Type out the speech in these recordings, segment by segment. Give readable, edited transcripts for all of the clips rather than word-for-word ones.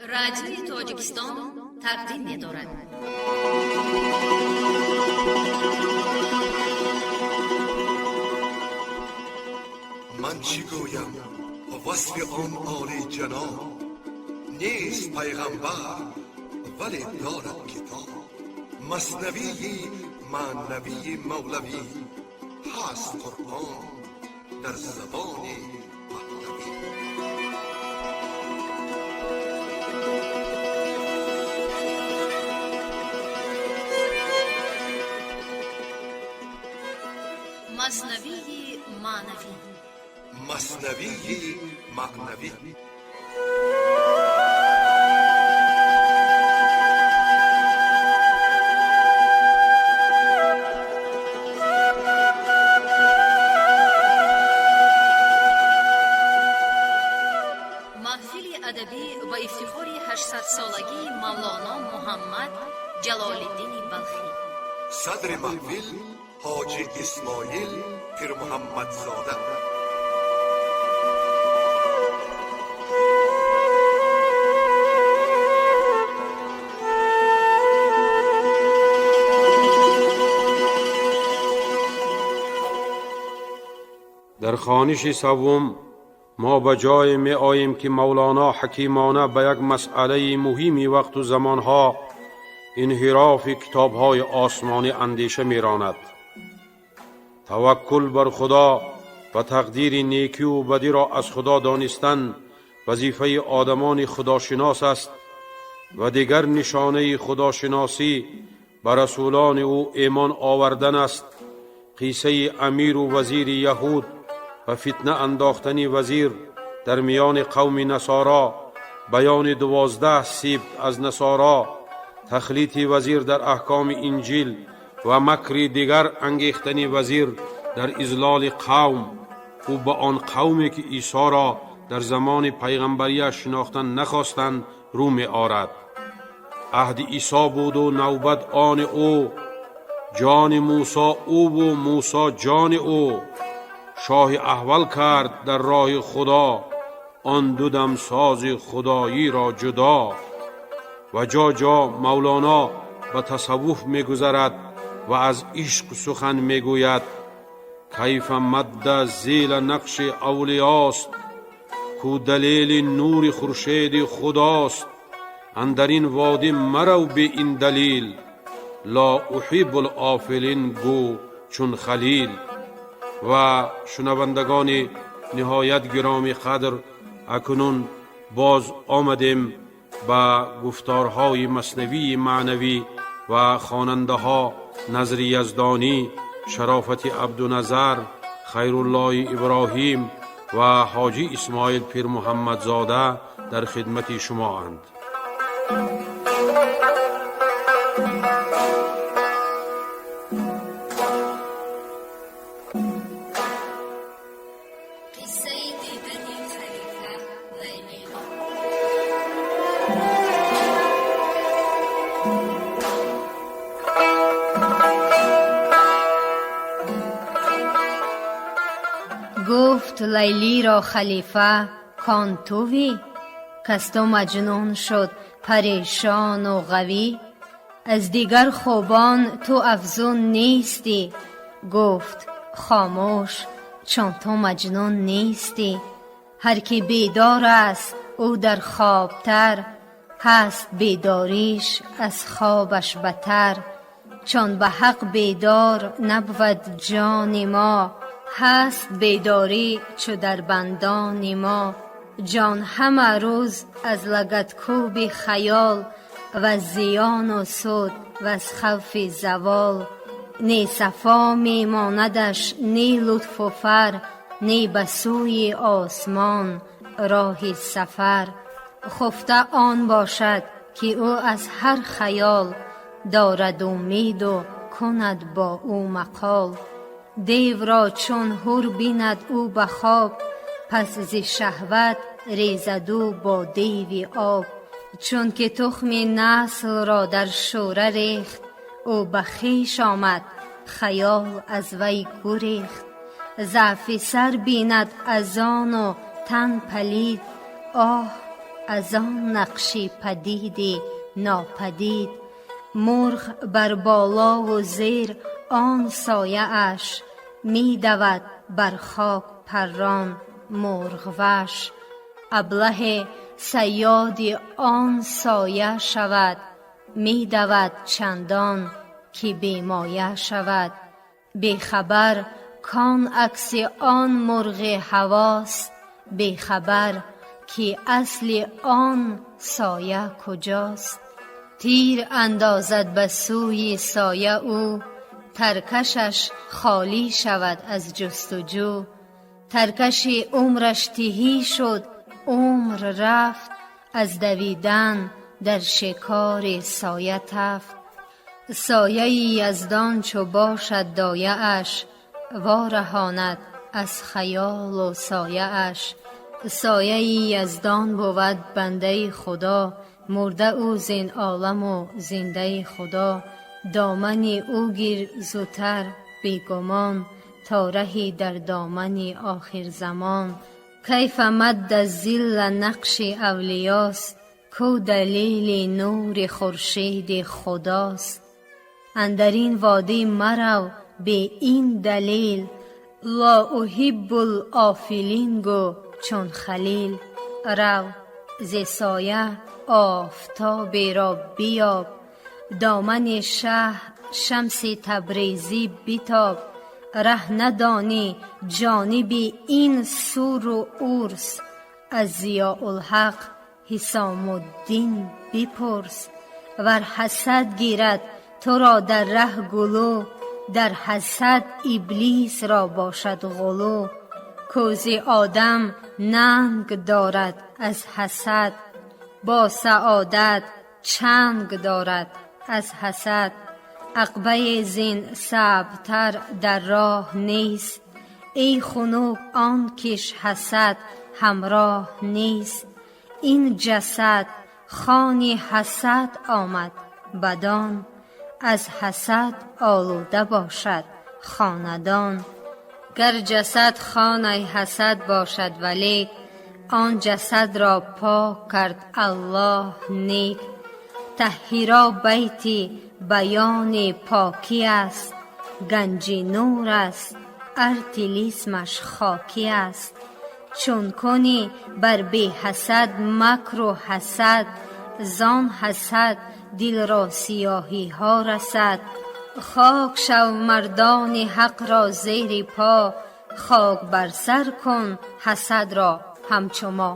Радиои Тоҷикистон тақдим медорад. Ман чӣ гӯям васфи он олиҷаноб? Нест пайғамбар, вале дорад китоб. Маснавии маънавии мавлавӣ ҳаст, Қуръон дар забони паҳлавӣ. Маснавии маънавӣ. Маснавии маънавӣ. Маҳфили адабӣ ба ифтихори 800-солагии Мавлоно Муҳаммад Ҷалолиддини Балхӣ. Садри маҳфил Ҳоҷи Исмоил Пирмуҳаммадзода. Дар хониши севум мо ба ҷое меоем, ки Мавлоно ҳакимона ба як масъалаи муҳими вақту замонҳо, инҳирофи китобҳои осмонӣ, андеша меронад. Таваккул бар Худо ва тақдири некиву бадиро аз Худо донистан вазифаи одамони худошинос аст ва дигар нишонаи худошиносӣ ба расулони ӯ эмон овардан аст. Қиссаи амиру вазири яҳуд ва фитна андохтани вазир дар миёни қавми насоро, баёни 12 сибт аз насоро, тахлити вазир дар аҳкоми Инҷил ва макри дигар ангехтани вазир дар излоли қавм, ӯ ба он қавме, ки Исоро дар замони пайғамбарияш шинохтан нахостанд, рӯ меорад. Аҳди Исо буду навбат они ӯ, ҷони Мусо ӯву Мусо ҷони ӯ. Шоҳи аҳвал кард дар роҳи Худо он ду дамсози худоиро ҷудо. Ва ҷо ҷо Мавлоно ба тасаввуф мегузарад ва аз ишқ сухан мегӯяд. Кайфа мадда зила нақши авлиёст, ку далели нури хуршеди худост. Андар ин водӣ марав бе ин далил, ла уҳиббу лофилин гӯ чун Халил. Ва шунавандагони ниҳоят гиромӣ қадр, акнун боз омадем ба гуфторҳои Маснавии маънавӣ ва хонандаҳо Назри Яздонӣ, Шарофати Абдуназар, Хайруллои Иброҳим ва Ҳоҷӣ Исмоил Пирмуҳаммадзода дар хидмати шумоанд. Қиссаи дидани халифа Лайлиро. Гуфт Лайлиро халифа: «Кон тувӣ, каз ту маҷнун шуд парешону ғавӣ? Аз дигар хубон ту афзун нестӣ». Гуфт: «Хомӯш, чун ту маҷнун нестӣ. Ҳар ки бедор аст, ӯ дар хобтар ҳаст, бедориш аз хобаш батар. Чун ба ҳақ бедор набвад ҷони мо, ҳаст бедорӣ чу дар бандони мо. Ҷон ҳама рӯз аз лагадкӯби хаёл ва зиёну суд ваз хавфи завол. Не сафо мемонадаш, не лутфу фар, не ба сӯи осмон роҳи сафар. Хуфта он бошад, ки ӯ аз ҳар хаёл дорад умеду кунад бо ӯ мақол. Девро чун ҳур бинад ӯ ба хоб, пас зи шаҳват резаду бо деви об. Чунки тухми наслро дар шӯра рехт, ӯ ба хеш омад, хаёл аз вай гурехт. Заъфи сар бинад аз ону тан палид, оҳ. аз он нақши падиди нопадид. Мурғ бар болову зер он сояаш, медавад бар хок паррон мурғваш. Аблаҳе саёди он соя шавад, медавад чандон ки бемоя шавад. Бехабар кон акси он мурғи ҳавост, бехабар ки асли он соя куҷост. Тир андозад ба сӯи соя ӯ, таркашаш холӣ шавад аз ҷустуҷӯ. Таркаши умраш тиҳӣ шуд, умр рафт, аз давидан дар шикори соя тафт. Сояи Яздон чу бошад дояаш, вораҳонад аз хаёлу сояаш. Сояи Яздон бувад бандаи Худо, мурда ӯ зин оламу зиндаи Худо. Домани ӯ гир зудтар бегумон, то раҳӣ дар домани охирзамон. Кайфа мадда зилла нақши авлиёст, ку далели нури хуршеди Худост. Андар ин водӣ марав бе ин далел, ло уҳиббул офилин гӯ чун Халил. Рав зи соя офтоберо биёб, домани шаҳ Шамси Табрезӣ битоб. Раҳ надонӣ ҷониби ин суру урс, аз Зиёулҳақ Ҳисомуддин бипурс. Вар ҳасад гирад туро дар раҳ гулӯ, дар ҳасад Иблисро бошад ғулӯ. Кӯзи одам нанг дорад аз ҳасад, бо саодат чанг дорад аз ҳасад. Ақбае зин сабтар дар роҳ нест, эй хунук он киш ҳасад ҳамроҳ нест. Ин ҷасад хони ҳасад омад бадон, аз ҳасад олуда бошад хонадон. Гар ҷасад хонаи ҳасад бошад валек, он ҷасадро пок кард Аллоҳ нек. Таҳҳиро байти баёни покӣ аст, ганҷи нур аст, ар тилисмаш хокӣ аст. Чун кунӣ бар беҳасад макру ҳасад, зон ҳасад дилро сиёҳиҳо расад. Хок шав мардони ҳақро зери по, хок бар сар кун ҳасадро ҳамчу мо.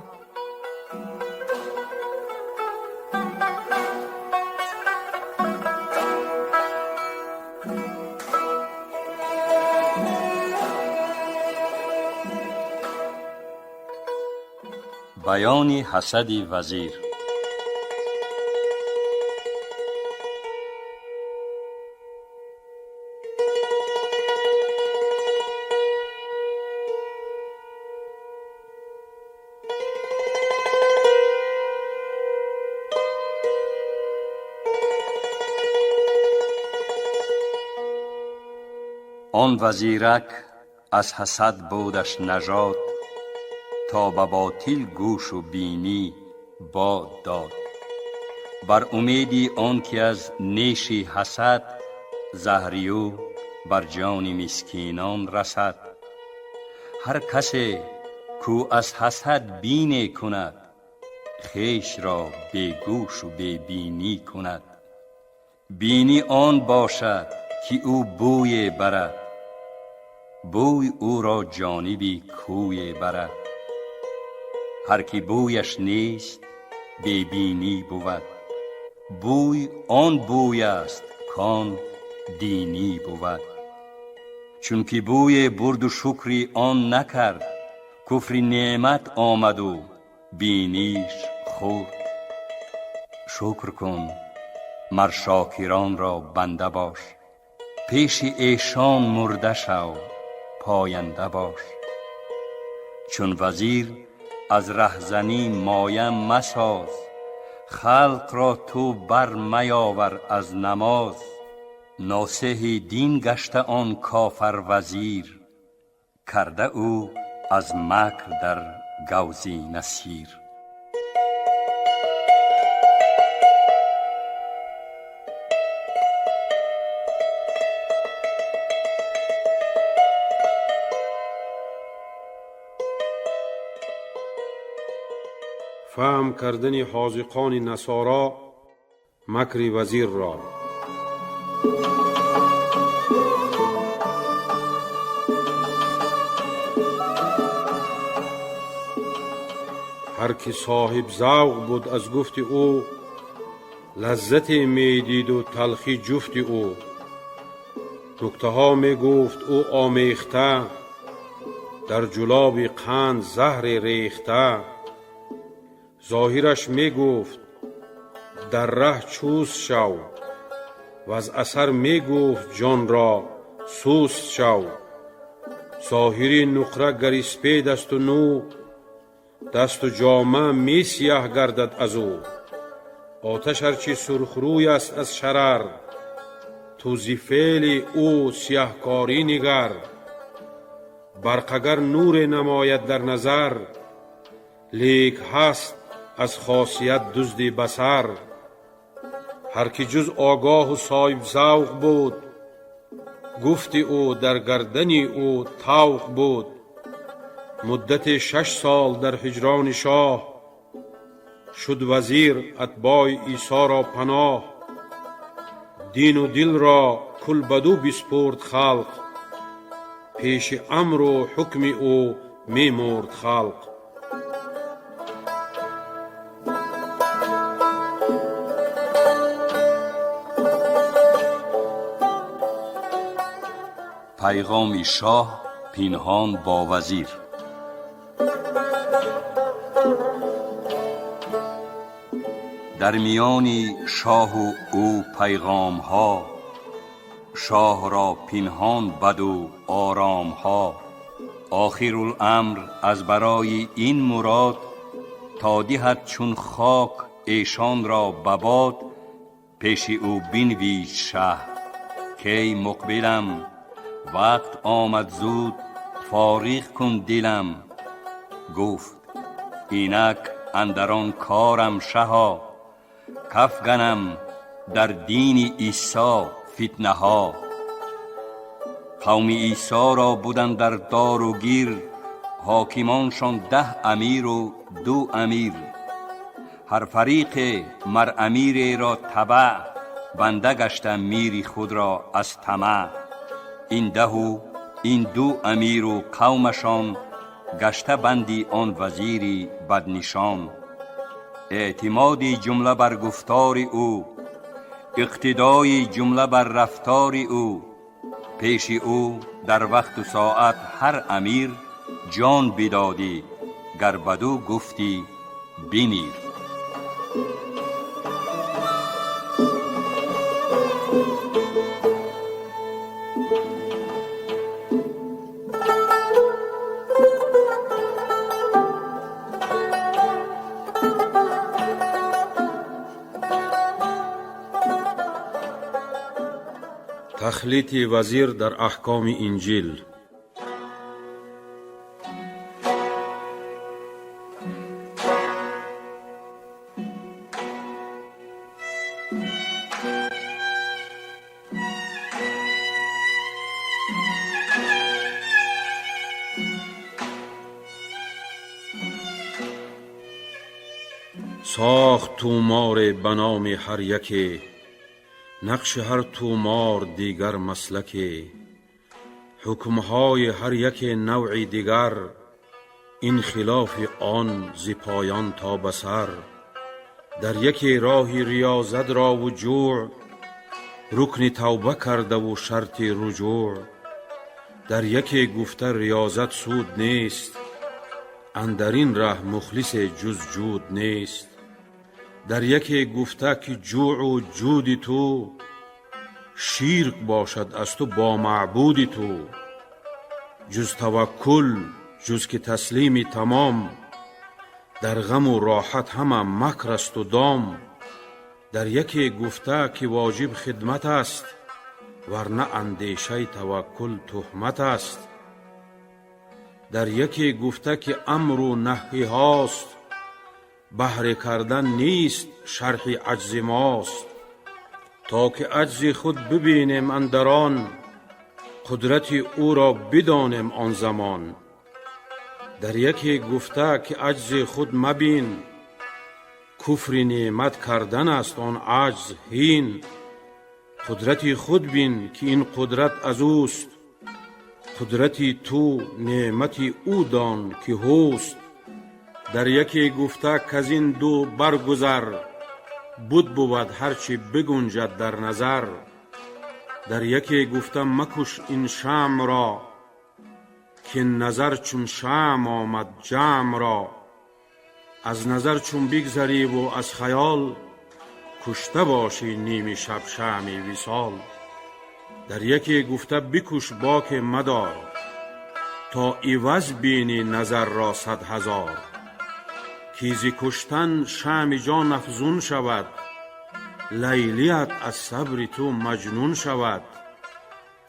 Баёни ҳасади вазир. Он вазирак аз ҳасад будаш нажод, то ба ботил гӯшу бинӣ бод дод. Бар умеди он ки аз неши ҳасад заҳри ӯ бар ҷони мискинон расад. Ҳар касе кӯ аз ҳасад бине кунад, хешро бегӯшу бебинӣ кунад. Бинӣ он бошад ки ӯ бӯе барад, бӯй ӯро ҷониби кӯе барад. Ҳар ки бӯяш нест бебинӣ бувад, бӯй он бӯй аст кон динӣ бувад. Чунки бӯе бурду шукри он накард, куфри неъмат омаду биниш хӯрд. Шукр кун, мар шокиронро банда бош, пеши эшон мурда шав, поянда бош. Чун вазир аз раҳзанӣ моя масоз, халқро ту бар маёвар аз намоз. Носеҳи дин гашта он кофар вазир, карда ӯ аз макр дар гавзи насир. Фаҳм кардани ҳозиқони насоро макри вазирро. Ҳар ки соҳиб завқ буд аз гуфти ӯ, лаззате медиду талхӣ ҷуфти ӯ. Нуктаҳо мегуфт ӯ омехта, дар ҷулоби қанд заҳре рехта. Зоҳираш мегуфт дар раҳ чуст шав, ваз асар мегуфт ҷонро суст шав. Зоҳири нуқра гар испед асту нӯ, дасту ҷома месиёҳ гардад аз ӯ. Оташ ҳарчи сурхрӯй аст аз шарар, ту зи феъли ӯ сиёҳкорӣ нигар. Барқ агар нуре намояд дар назар, лек ҳаст аз хосият дузди басар. Ҳар ки ҷуз огоҳу соҳибзавқ буд, гуфти ӯ дар гардани ӯ тавқ буд. Муддати 6 сол дар ҳиҷрони шоҳ, шуд вазир атбои Исоро паноҳ. Дину дилро кул баду биспурд халқ, пеши амру ҳукми ӯ мемурд халқ. Пайғоми шоҳ пинҳон бо вазир. Дар миёни шоҳу ӯ пайғомҳо, шоҳро пинҳон баду оромҳо. Охируламр аз барои ин мурод, то диҳад чун хок эшонро ба бод. Пеши ӯ бинвид шаҳ кей муқбилам, вақт омад зуд фориғ кун дилам. Гуфт инак андар он корам шаҳо, кафганам дар дини Исо фитнаҳо. Қавми Исоро буданд дар дору гир, ҳокимоншон 10 амиру 2 амир. Ҳар фариқе мар амиреро табаъ, банда гашта мири худро аз тамаъ. Ин 10 ин 2 амиру қавмашон, гашта банди он вазири баднишон. Эътимоди ҷумла бар гуфтори ӯ, иқтидои ҷумла бар рафтори ӯ. Пеши ӯ дар вақту соат ҳар амир, ҷон бидодӣ гар баду гуфтӣ бимир. Тахлити вазир дар аҳкоми Инҷил. Сохт туморе ба номи ҳар яке, нақши ҳар тумор дигар маслаке. Ҳукмҳои ҳар яке навъи дигар, ин хилофи он зи поён то ба сар. Дар яке роҳи риёзат рову ҷӯъ, рукни тавба кардаву шарти руҷӯъ. Дар яке гуфта риёзат суд нест, андар ин раҳ мухлисе ҷуз ҷуд нест. Дар яке гуфта ки ҷӯъу ҷуди ту, ширк бошад аз ту бо маъбуди ту. Ҷуз таваккул, ҷуз ки таслими тамом, дар ғаму роҳат ҳама макр асту дом. Дар яке гуфта ки воҷиб хидмат аст, варна андешаи таваккул туҳмат аст. Дар яке гуфта ки амру наҳйиҳост, баҳре кардан нест шарҳи аҷзи мост. То ки аҷзи худ бибинем андар он, қудрати ӯро бидонем он замон. Дар яке гуфта ки аҷзи худ мабин, Куфри неъмат кардан аст он аҷз ҳин. Қудрати худ бин, ки ин қудрат аз ӯст. Қудрати ту неъмати ӯ дон, ки ҳуст. Дар яке гуфта, каз ин ду баргузар, буд бувад ҳар чи бигунҷад дар назар. Дар яке гуфта, макуш ин шамъро, ки назар чун шамъ омад ҷамъро. Аз назар чун бигзариву аз хаёл, кушта бошӣ ними шаб шамъи висол. Дар яке гуфта, бикуш, боке мадор, то иваз бинӣ назарро 100 000. Ки зи куштан шамъи ҷон афзун шавад, Лайлият аз сабри ту маҷнун шавад.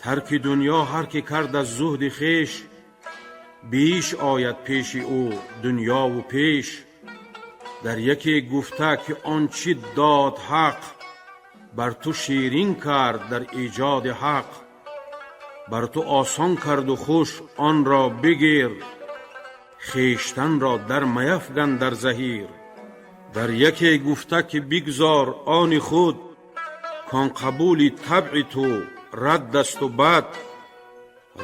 Тарки дунё ҳар ки кард аз зуҳди хеш, беш ояд пеши ӯ дунёву пеш. Дар яке гуфта, ки он чӣ дод ҳақ, бар ту ширин кард дар эҷоди ҳақ, бар ту осон карду хуш, онро бигир, хештанро дар маяфган дар заҳир. Дар яке гуфта, ки бигзор они худ, кон қабули табъи ту рад асту бад.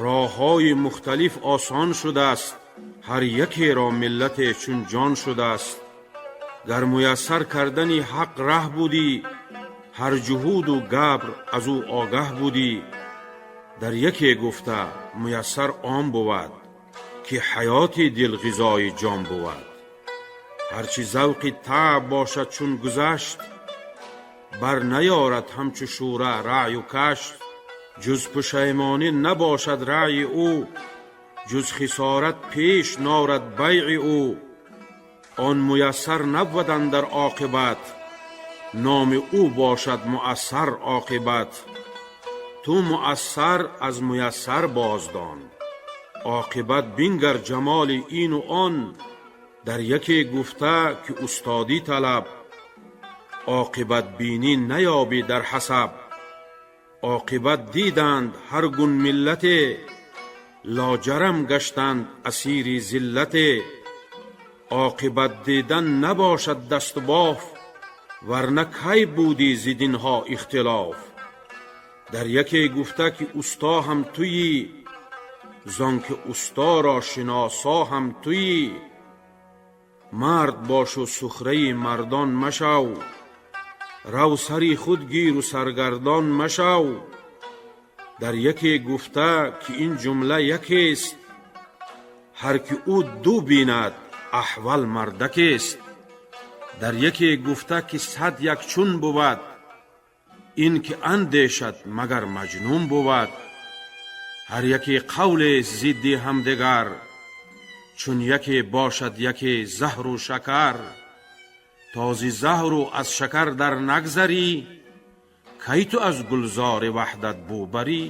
Роҳҳои мухталиф осон шудааст, ҳар якеро миллате чун ҷон шудааст. Гар муяссар кардани ҳақ раҳ будӣ, ҳар ҷуҳуду габр аз ӯ огаҳ будӣ. Дар яке гуфта, муяссар он бувад, ки ҳаёти дил ғизои ҷон бувад. Ҳарчи завқи таъб бошад, чун гузашт, бар наёрад ҳамчу шӯра раъю кашт. Ҷуз пушаймонӣ набошад раъи ӯ, ҷуз хисорат пеш норад байъи ӯ. Он муяссар набвад андар оқибат, номи ӯ бошад муассар оқибат. Ту муассар аз муяссар боздон, оқибат бингар ҷамоли ину он. Дар яке гуфта, ки устодӣ талаб, оқибатбинӣ наёбӣ дар ҳасаб. Оқибат диданд ҳар гун миллате, лоҷарам гаштанд асири зиллате. Оқибат дидан набошад дасту боф, варна кай будӣ зи динҳо ихтилоф? Дар яке гуфта, ки усто ҳам туӣ, зон ки усторо шиносо ҳам туӣ. Мард бошу сухраи мардон машав, рав сари худ гиру саргардон машав. Дар яке гуфта, ки ин ҷумла якест, ҳар ки ӯ ду бинад, аҳвал мардакест. Дар яке гуфта, ки сад як чун бувад, ин ки андешад, магар маҷнун бувад. Ҳар яке қавлест зидди ҳамдигар, чун яке бошад яке заҳру шакар. То зи заҳру аз шакар дар нагзарӣ, кай ту аз гулзори ваҳдат бӯ барӣ?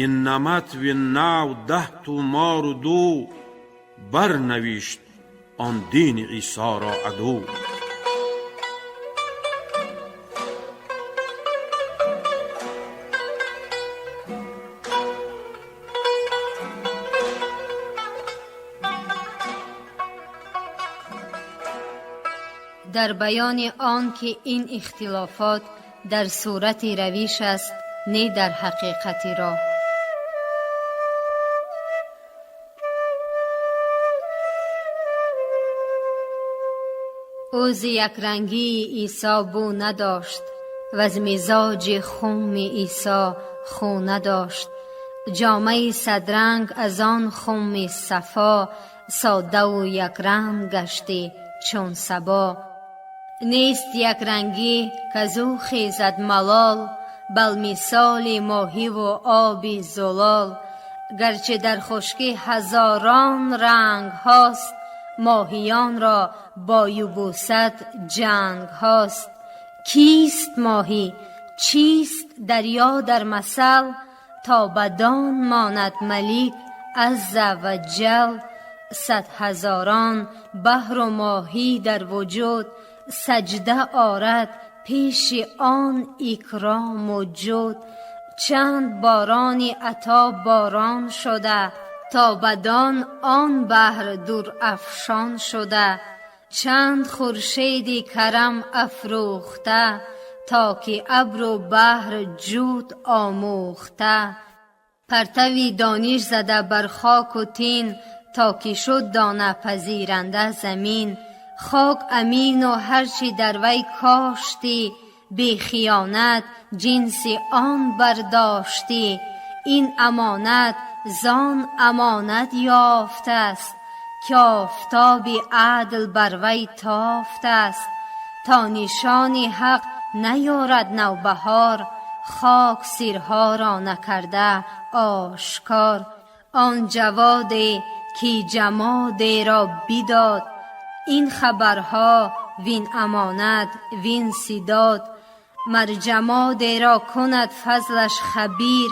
Ин намат вин нав даҳ тумору ду барнавишт он дини Исоро аду. Дар баёни он ки ин ихтилофот дар сурати равиш аст, не дар ҳақиқати роҳ. Ӯ зи якрангии Исо бӯ надошт, ваз мизоҷи хуми Исо хӯ надошт. Ҷомаи садранг аз он хуми сафо, содаву якранг гаштӣ чун сабо. Нест якрангӣ, казу хезад малол, бал мисоли моҳиву оби зулол. Гарчи дар хушкӣ ҳазорон ранг ҳост, моҳиёнро бо юбусат ҷанг ҳост. Кист моҳӣ, чист дарё дар масал, то бадон монад малик азза ва ҷал? Сад ҳазорон баҳру моҳӣ дар вуҷуд саҷда орад пеши он икрому ҷуд. Чанд борони ато борон шуда, то бадон он баҳр дурафшон шуда. Чанд хуршеди карам афрӯхта, то ки абру баҳр ҷуд омӯхта. Партави дониш зада бар хоку тин, то ки шуд дона пазиранда замин. Хок амину ҳарчи дар вай кошти, бехиёнат ҷинси он бардошти. Ин амонат зон амонат ёфтааст, ки офтоби адл бар вай тофтааст. То нишони ҳақ наёрад навбаҳор, хок сирҳоро накарда ошкор. Он ҷаводе ки ҷамодеро бидод, ин хабарҳо вин амонат вин сидод. Мар ҷамодеро кунад фазлаш хабир,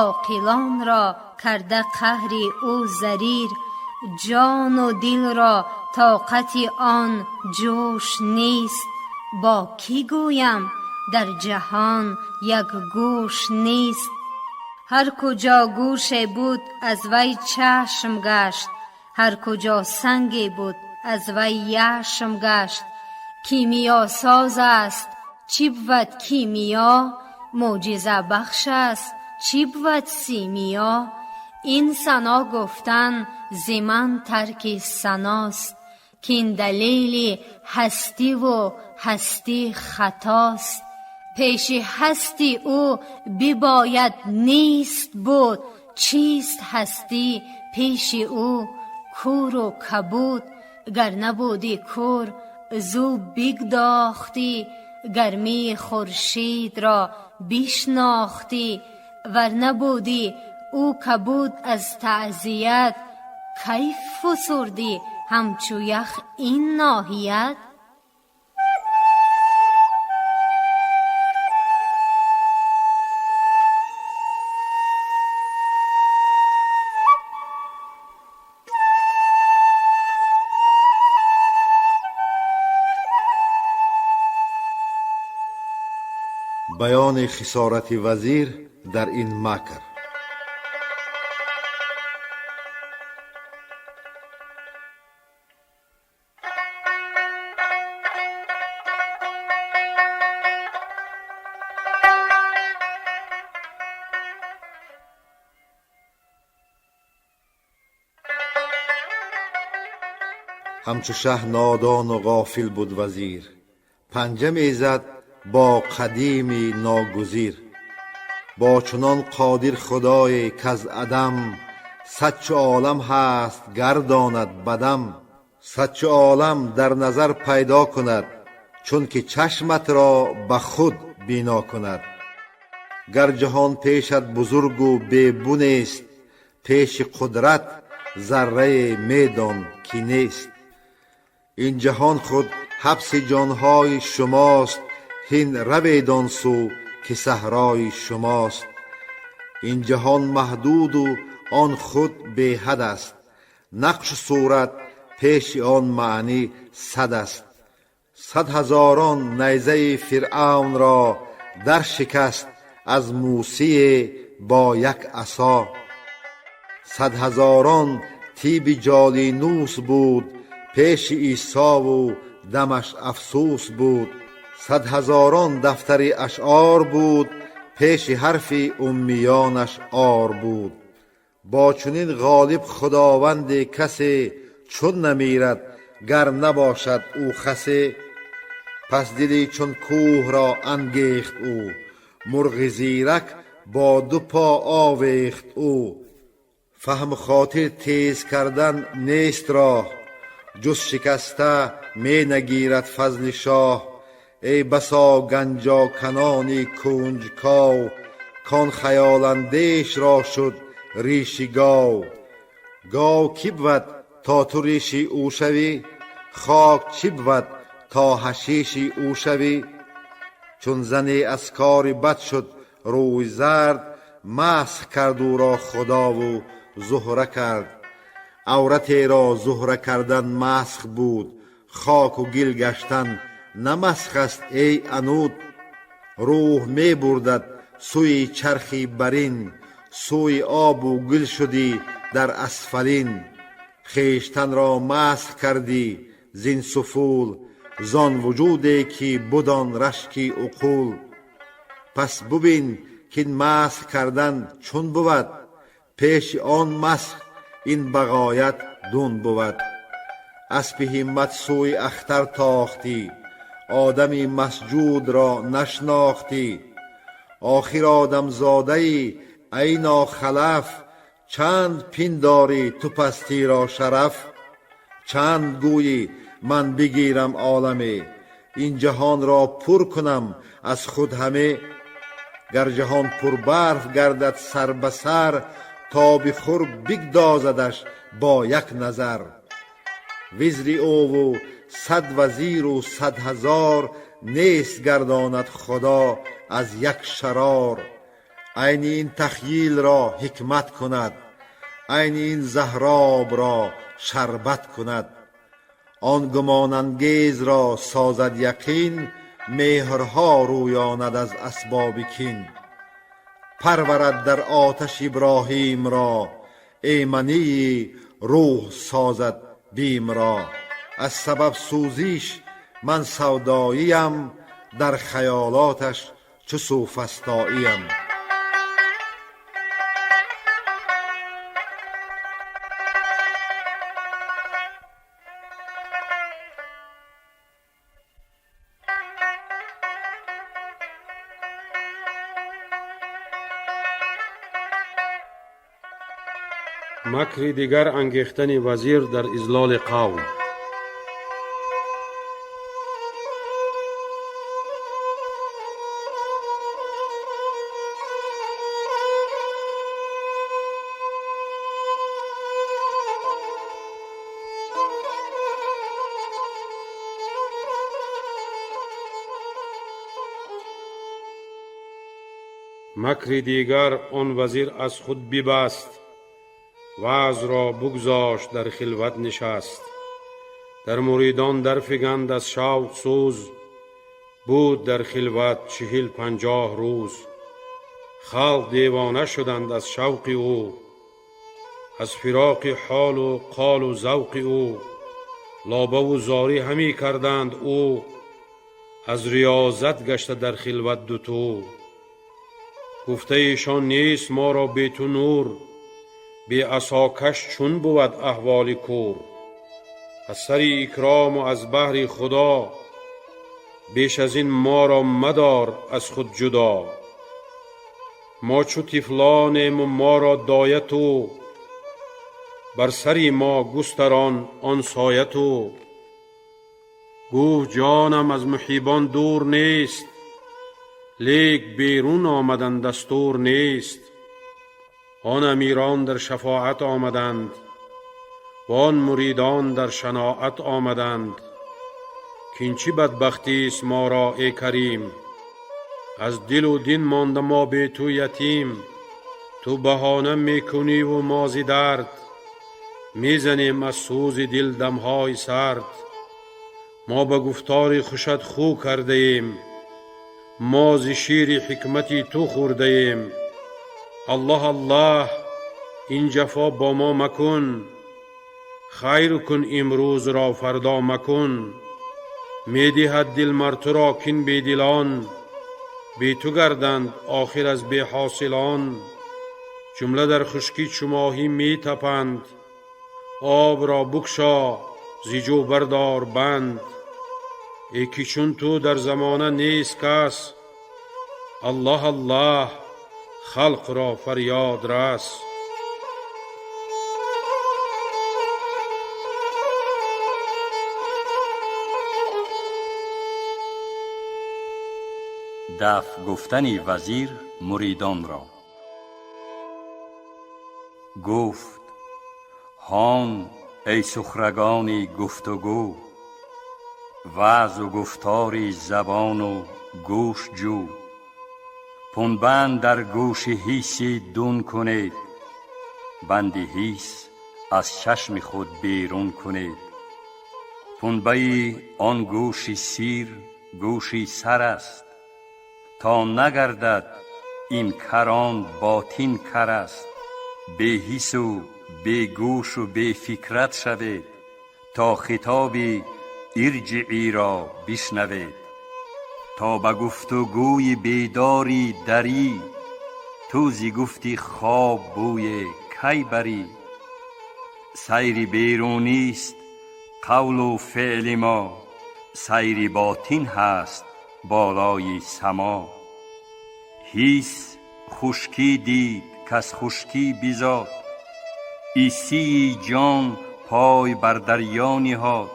оқилонро карда қаҳри ӯ зарир. Ҷону дилро тоқати он ҷӯш нест, бо кӣ гӯям дар ҷаҳон як гӯш нест. Ҳар куҷо гӯше буд аз вай чашм гашт, ҳар куҷо санге буд аз вай яшм гашт. Кимиёсоз аст, чӣ бувад кимиё? Мӯъҷизабахш аст, чӣ бувад симиё? Ин сано гуфтан зи ман тарки саност, кин далели ҳастиву ҳастӣ хатост. Пеши ҳасти ӯ бибояд нест буд, чист ҳастӣ пеши ӯ куру кабуд. Гар набуди кур, зу бигдохтӣ, гармии хуршидро бишнохтӣ. Вар набуди ӯ кабуд аз таъзият, кайф фусурдӣ ҳамчу ях ин ноҳият. Баёни хисорати вазир дар ин макр. Ҳамчу шаҳ нодону ғофил буд вазир, панҷа мезад бо қадими ногузир. Бо чунон қодир худое каз адам сад чу олам ҳаст гардонад бадам. Сад чу олам дар назар пайдо кунад, чунки чашматро ба худ бино кунад. Гар ҷаҳон пешат бузургу бебунест, пеши қудрат заррае медон ки нест. Ин ҷаҳон худ ҳабси ҷонҳои шумост, ҳин равед он сӯ ки саҳрои шумост. Ин ҷаҳон маҳдуду он худ беҳад аст, нақшу сурат пеши он маънӣ сад аст. Сад ҳазорон найзаи Фиръавнро дар шикаст аз Мусие бо як асо. Сад ҳазорон тиби ҷолинус буд пеши Исову дамаш афсӯс буд. Сад ҳазорон дафтари ашъор буд пеши ҳарфи уммиёнаш ор буд. Бо чунин ғолиб худованде касе чун намирад гар набошад ӯ хасе. Пас дили чун кӯҳро ангехт ӯ, мурғи зирак бо ду по овехт ӯ. Фаҳму хотир тез кардан нест роҳ, ҷуз шикаста менагирад фазли шоҳ. Эй басо ганҷоканони кунҷков, кон хаёландешро шуд риши гов. Гов кӣ бувад то ту риши ӯ шавӣ? Хок чӣ бувад то ҳашиши ӯ шавӣ? Чун зане аз кори бад шуд рӯй зард, масх кард ӯро худову зуҳра кард. Авратеро зуҳра кардан масх буд, хоку гил гаштан на масх аст эй ануд. Рӯҳ мебурдад сӯи чархи барин, сӯи обу гил шудӣ дар асфалин. Хештанро масх кардӣ зин суфул, зон вуҷуде ки буд он рашки уқул. Пас бубин, кин масх кардан чун бувад, пеши он масх ин бағоят дун бувад. Аспи ҳиммат сӯи ахтар тохтӣ, одами масҷудро нашнохтӣ. Охир одамзодаӣ, ай нохалаф, чанд пиндорӣ ту пастиро шараф? Чанд гӯйӣ ман бигирам оламе, ин ҷаҳонро пур кунам аз худ ҳаме? Гар ҷаҳон пурбарф гардад сар ба сар, тоби хур бигдозадаш бо як назар. Визри ӯву 100 вазиру 100 ҳазор нест гардонад Худо аз як шарор. Айни ин тахйилро ҳикмат кунад, айни ин заҳробро шарбат кунад. Он гумонангезро созад яқин, меҳрҳо рӯёнад аз асбоби кин. Парварад дар оташ Иброҳимро, эмании рӯҳ созад бимро. Аз сабаб сӯзиш ман савдоиям, дар хаёлоташ чу суфастоиям. Макри дигар ангехтани вазир дар излоли қавм. Макри дигар он вазир аз худ бибаст, ваъзро бугзошт, дар хилват нишаст. Дар муридон дарфиганд аз шавқ сӯз, буд дар хилват 40-50 рӯз. Халқ девона шуданд аз шавқи ӯ, аз фироқи ҳолу қолу завқи ӯ. Лобаву зорӣ ҳамӣ карданд ӯ, аз риёзат гашта дар хилват дутӯ. Гуфтаишон нест моро бе ту нур, беасокаш чун бувад аҳволи кӯр. Аз сари икрому аз баҳри Худо, беш аз ин моро мадор аз худ ҷудо. Мо чу тифлонему моро доя ту, бар сари мо густарон он соя ту. Гуфт: ҷонам аз муҳибон дур нест, лек берун омадан дастур нест. Он амирон дар шафоат омаданд ва он муридон дар шаноат омаданд. Кин чӣ бадбахтист моро, э Карим, аз дилу дин монда мо бе ту ятим. Ту баҳона мекуниву мо зи дард мезанем аз сӯзи дил дамҳои сард. Мо ба гуфтори хушат хӯ кардаем, мо зи шири ҳикмати ту хӯрдаем. Аллоҳ, Аллоҳ, ин ҷафо бо мо макун, хайр кун имрӯзро, фардо макун. Медиҳад дил мар туро кин бедилон бе ту гарданд охир аз беҳосилон. Ҷумла дар хушкӣ чу моҳӣ метапанд, обро букшо, зи ҷӯ бардор банд. Э ки чун ту дар замона нест кас, Аллоҳ, Аллоҳ, халқро фарёд рас. Даф гуфтани вазир муридонро. Гуфт: ҳон, эй сухрагони гуфтугӯ, ваъзу гуфтори забону гӯш ҷӯ. Пунбанд дар гӯши ҳисси дун кунед, банди ҳис аз чашми худ берун кунед. Пунбаи он гӯши сир гӯши сар аст, то нагардад ин карон ботин кар аст. Беҳису бегӯшу бефикрат шавед, то хитоби ارجعی را بشنوید. تا به گفت و گوی بیداری دری، تو زی گفتی خواب بوی کی بری. سیر بیرونیست قول و فعل ما، سیر باطن هست بالای سما. حیث خشکی دید کز خشکی بزاد، عیسی جان پای بر دریا نهاد.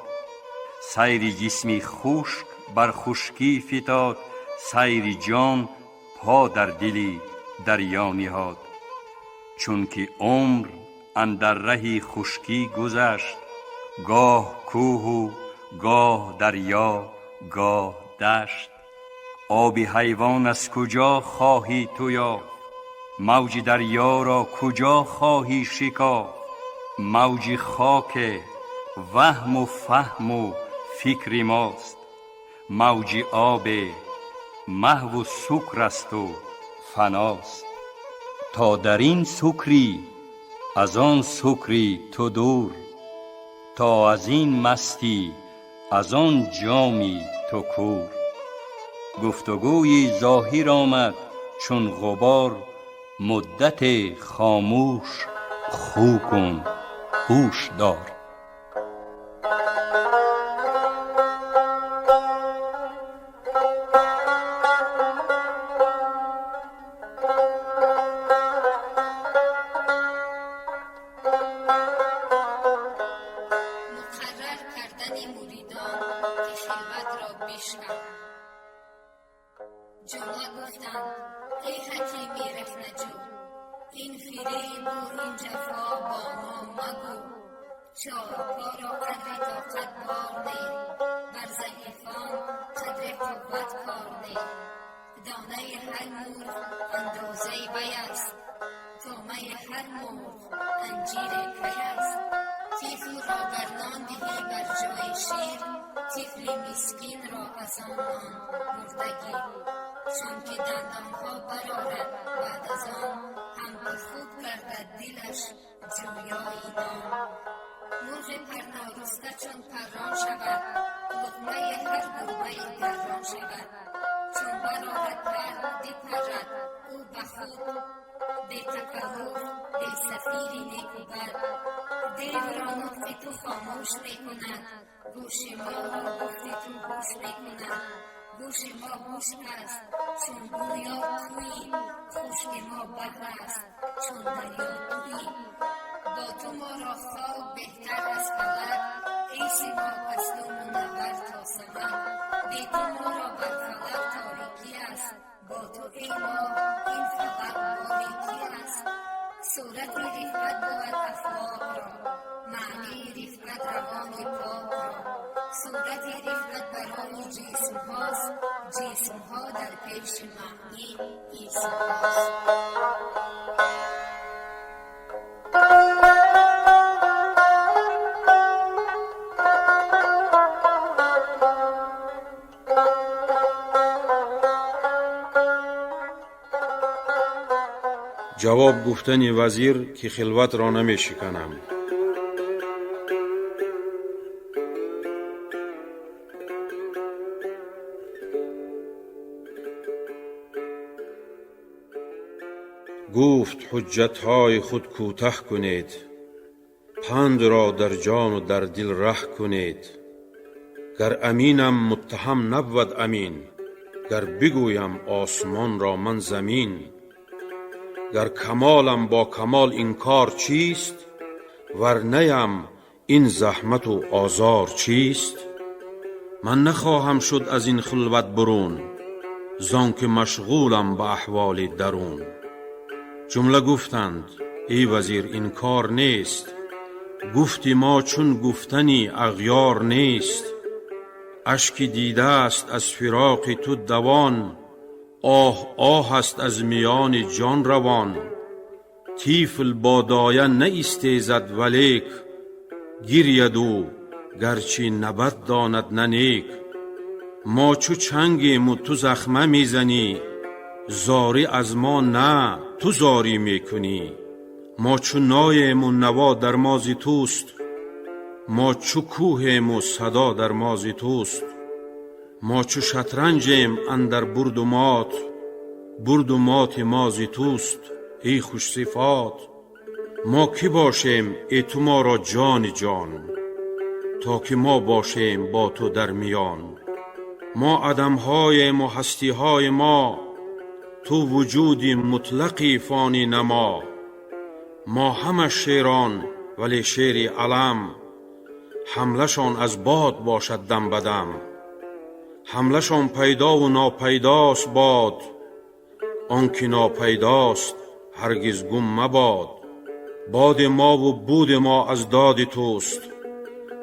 سیر جسم خشک بر خشکی فتاد، سیر جان پا در دل دریا نهاد. چونک عمر اندر ره خشکی گذشت، گاه کوه و گاه دریا گاه دشت. آب حیوان از کجا خواهی تو یافت؟ موج دریا را کجا خواهی شکافت؟ موج خاک وهم و فهم و فکر ماست، موج آب محو و سکر است و فناست. تا در این سکری از آن سکری تو دور، تا از این مستی از آن جامی تو کور. گفتگوی ظاهر آمد چون غبار، مدت خاموش خو کن هوش دار. مقرر کردن مریدان که خلوت را بشکنند. جمله گفتند ای حکیم رخنه جو، این فریب و این جفا با ما مگو. چارپا را قدر طاقت بار نه، بر ضعیفان قدر قوت کار نه. دانه هر مرغ اندازه وی است، طعمه هر مرغ انجیر کی است. طفل را گر نان دهی بر جای شیر، طفل مسکین را از آن نان مرده گیر. چون که دندانها برآرد بعد از آن، هم که خوب گردد دلش جویای نان. مرغ پرنارسته چون پران شود، لقمه هر گربه دران شود. چون برآرد پر بپرد او به خود، بی تکلف بی صفیر نیک و بد. دیو را نطق تو خاموش میکند، گوش ما را گفت تو گوش میکند. گوش ما گوش است چون گویا تویی، خشک ما بحر است چون دریا تویی. با تو ما را خاک بهتر از فلک، ای سیمرغ از تو منور تا سمک. بی تو ما را بر فلک تاریکی است، با تو ای ماه این فلک باریکی است. صورت رفعت بود افلاک را، معنی رفعت روان پاک را. صورت رفعت برای جسم هاست، جسم ها در پیش معنی اسم هاست. Ҷавоб гуфтани вазир, ки хилватро намешиканам. Гуфт: ҳуҷҷатҳои худ кӯтаҳ кунед, панд ро дар ҷону дар дил раҳ кунед. Гар аминам, муттаҳам набвад амин, гар бигӯям осмонро ман замин. Гар камолам, бо камол инкор чист? Вар наям, ин заҳмату озор чист? Ман нахоҳам шуд аз ин хилват бурун, зон ки машғулам ба аҳволи дарун. Ҷумла гуфтанд: эй вазир, ин кор нест, гуфти мо чун гуфтани ағёр нест. Ашки дидааст аз фироқи ту давон, оҳ оҳ аст аз миёни ҷон равон. Тифл бо доя наистезад, валек гиряд ӯ, гарчи на бад донад, на нек. Мо чу чангему, ту захма мезанӣ, зорӣ аз мо на, ту зорӣ мекунӣ. Мо чу ноему, наво дар мо зи туст, Мо чу кӯҳему садо дар мо зи туст. Мо чу шатранҷем андар бурду мот, бурду моти мо зи туст, эй хушсифот. Мо кӣ бошем, э ту моро ҷони ҷон, то ки мо бошем бо ту дар миён. Мо адамҳоему ҳастиҳои мо, ту вуҷуди мутлақи фонӣ намо. Мо ҳама шерон, вале шери алам, ҳамлашон аз бод бошад дам ба дам. Ҳамлашон пайдову нопайдост бод, он ки нопайдост ҳаргиз гум мабод. Боди мову буди мо аз доди туст,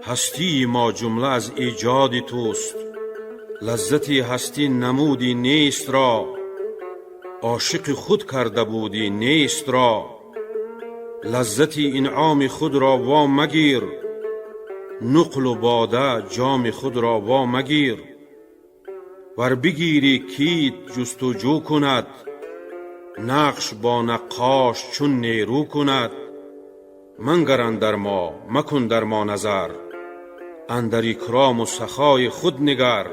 ҳастии мо ҷумла аз эҷоди туст. Лаззати ҳастӣ намуди нест ро, ошиқи худ карда будӣ нест ро. Лаззати инъоми худро во магир, нуқлу бода ҷоми худро во магир. Вар бигирӣ кит ҷустуҷӯ кунад, нақш бо наққош чун нерӯ кунад. Мангар андар мо, макун дар мо назар, андар икрому сахои худ нигар.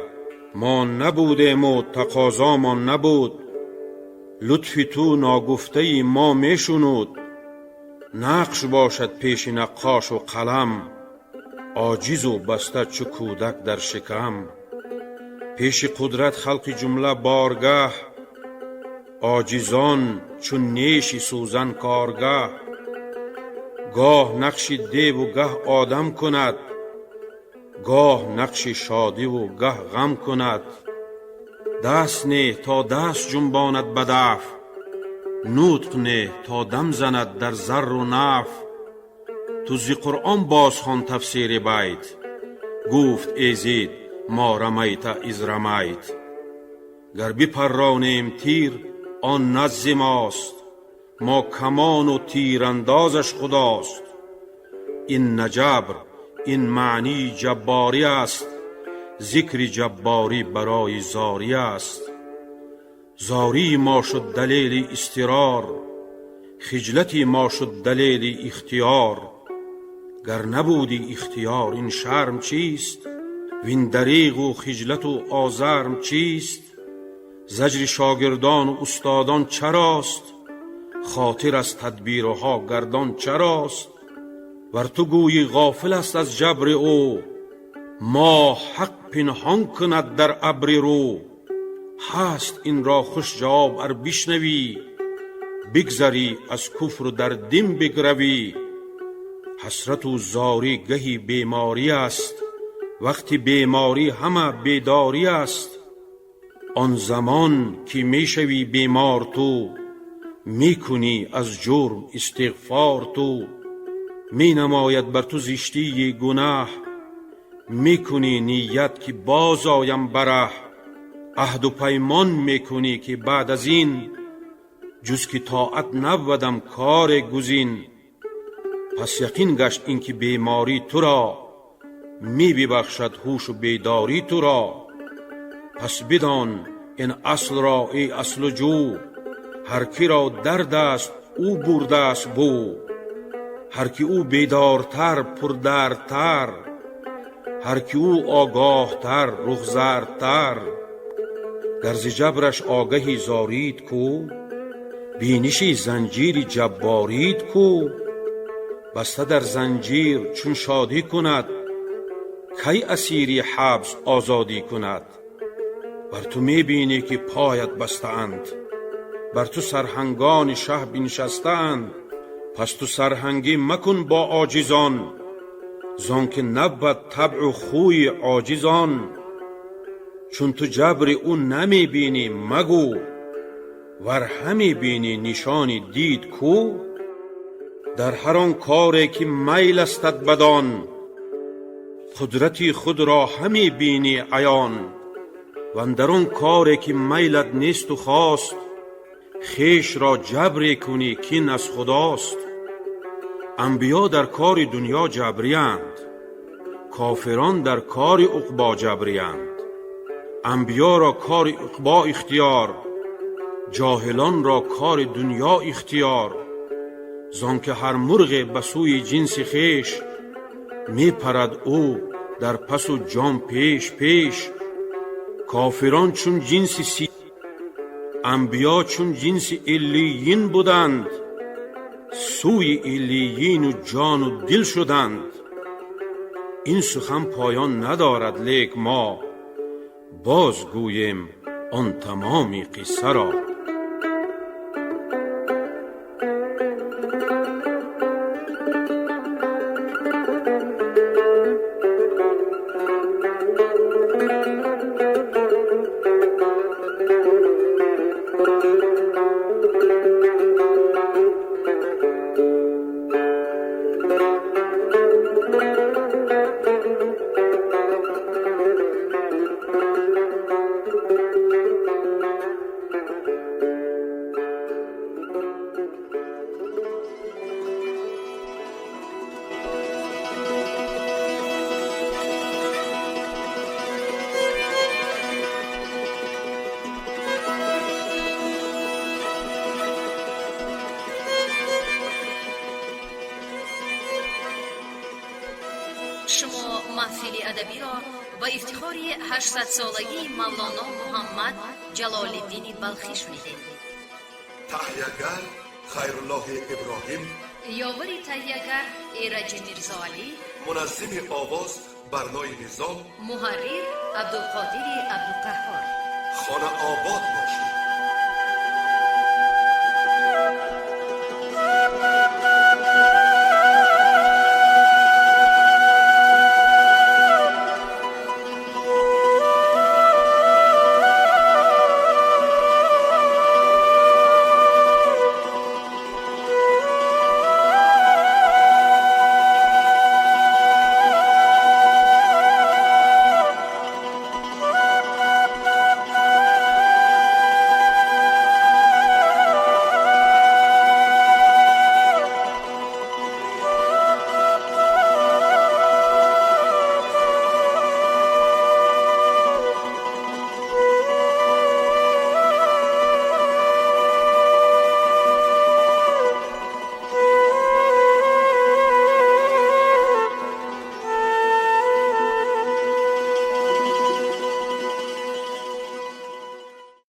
Мо набудему тақозомон набуд, лутфи ту ногуфтаи мо мешунуд. Нақш бошад пеши наққошу қалам, оҷизу баста чу кӯдак дар шикам. Пеши қудрат халқи ҷумла боргаҳ, оҷизон чун неши сӯзан коргаҳ. Гоҳ нақши деву гаҳ одам кунад, гоҳ нақши шодиву гаҳ ғам кунад. Даст не то даст ҷунбонад ба даф, нутқ не то дам занад дар зарру наф. Ту зи Қуръон бозхон тафсири байт, гуфт эзид мо рамайта из рамайт. Гар бипарронем тир, он наззи мост, мо камону тирандозаш худост. Ин на ҷабр, ин маънии ҷабборӣ аст, зикри ҷабборӣ барои зорӣ аст. Зории мо шуд далели изтирор, хиҷлати мо шуд далели ихтиёр. Гар набуди ихтиёр, ин шарм чист, вин дареғу хиҷлату озарм чист? Заҷри шогирдону устодон чарост, хотир аз тадбирҳо гардон чарост? Вар ту гӯйӣ ғофил аст аз ҷабри ӯ, мо ҳақ пинҳон кунад дар абри рӯ. Ҳаст инро хуш ҷавоб ар бишнавӣ, бигзарӣ аз куфру дар дин бигравӣ. Ҳасрату зорӣ гаҳи беморӣ аст, вақти беморӣ ҳама бедорӣ аст. Он замон ки мешавӣ бемор ту, мекунӣ аз ҷурм истиғфор ту. Менамояд бар ту зиштии гунаҳ, мекунӣ ният ки боз оям ба раҳ. Аҳду паймон мекунӣ ки баъд аз ин, ҷуз ки тоат набвадам коре гузин. Пас яқин гашт ин ки беморӣ туро мебибахшад ҳушу бедорӣ туро. Пас бидон ин аслро, эй аслу ҷӯ, ҳар киро дард аст, ӯ бурдааст бӯ. Ҳар ки ӯ бедортар, пурдардтар, ҳар ки ӯ огоҳтар, рухзардтар. Гар зи ҷабраш огаҳи зорид кӯ, биниши занҷири ҷабборид кӯ. Баста дар занҷир чун шодӣ кунад, кай асири ҳабс озодӣ кунад? Бар ту мебинӣ ки поят бастаанд, бар ту сарҳангони шаҳ биншастаанд. Пас ту сарҳангӣ макун бо оҷизон, зон ки набвад табъу хӯи оҷизон. Чун ту ҷабри ӯ намебинӣ, магӯ, вар ҳаме бинӣ, нишони дид кӯ. Дар ҳар он коре ки майл астат бадон, қудрати худро ҳаме бинӣ аён. Вандар он коре ки майлат несту хост, хешро ҷабре кунӣ кин аз худост. Анбиё дар кори дунё ҷабриянд, кофирон дар кори уқбо ҷабриянд. Анбиёро кори уқбо ихтиёр, ҷоҳилонро кори дунё ихтиёр. Зон ки ҳар мурғе ба сӯи ҷинси хеш Мепарад ӯ дар пасу ҷон пеш пеш. Кофирон чун ҷинси си, анбиё чун ҷинси иллиин буданд, сӯи иллиину ҷону дил шуданд. Ин сухан поён надорад, лек мо боз гӯем он тамоми қиссаро. Шумо маҳфили адабиро ба ифтихори 800-солагии Мавлоно Муҳаммад Ҷалолиддини Балхӣ шунидед. Таҳиягар Хайруллоҳи Иброҳим, ёвари таҳиягар Эраҷи Мирзоалӣ, муназзими овоз Барнои Низом, муҳаррир Абдулқодири Абдуқаҳҳор. Хона обод бошед.